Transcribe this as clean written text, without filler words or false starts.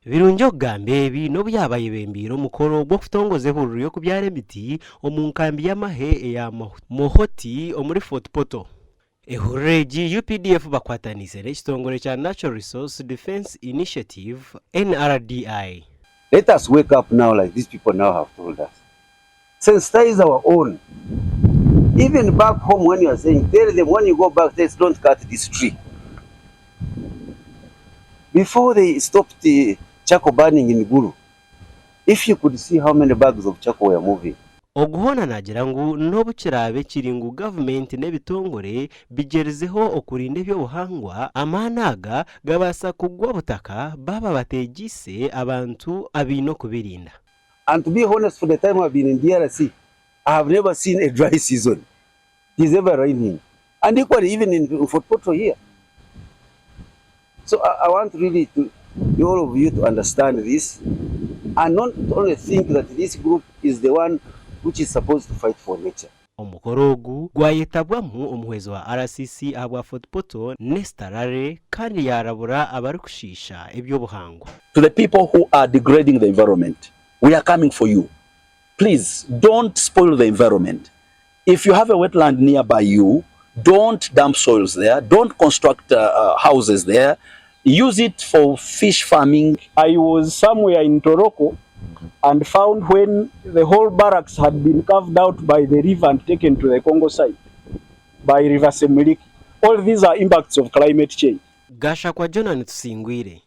Birungi okugamba ebi n'obu yaaba ayebembeire omukoro gw'okutongoza ehururu y'okubyara emiti omu nkambi y'amahe eya Mohoti omuri Fort Portal. Ehururu egi UPDF bakwataniise n'ekitongore kya Natural Resource Defence Initiative, NRDI. Let us wake up now like these people now have told us. Sensitize our own. Even back home when you are saying, tell them when you go back, tell don't cut this tree. Before they stopped the charcoal burning in Gulu, if you could see how many bags of charcoal were moving. Ogu hoona naagira ngu n'obu kiraabe kiri ngu gavumenti n'ebitongore bigyerizeho okurinda eby'obuhangwa, amaani aga gabaasa kugwa butaka baaba bateegyeise abantu abaine okubirinda. And to be honest for the time I've been in DRC, I have never seen a dry season. It is ever raining. And equally even in Fort Portal here. So I want really to all of you to understand this and not only think that this group is the one which is supposed to fight for nature. Omukoro ogu gwayetabwamu omuhwezi wa RCC ahabwa Fort Portal, Nesta Rare kandi yaarabura abarikushiisha eby'obuhangwa. To the people who are degrading the environment, we are coming for you. Please don't spoil the environment. If you have a wetland nearby you, don't dump soils there, don't construct houses there. Use it for fish farming. I was somewhere in Toroko and found when the whole barracks had been carved out by the river and taken to the Congo side by River Semuliki. All these are impacts of climate change. Gashakwa Jonan Tusingwire.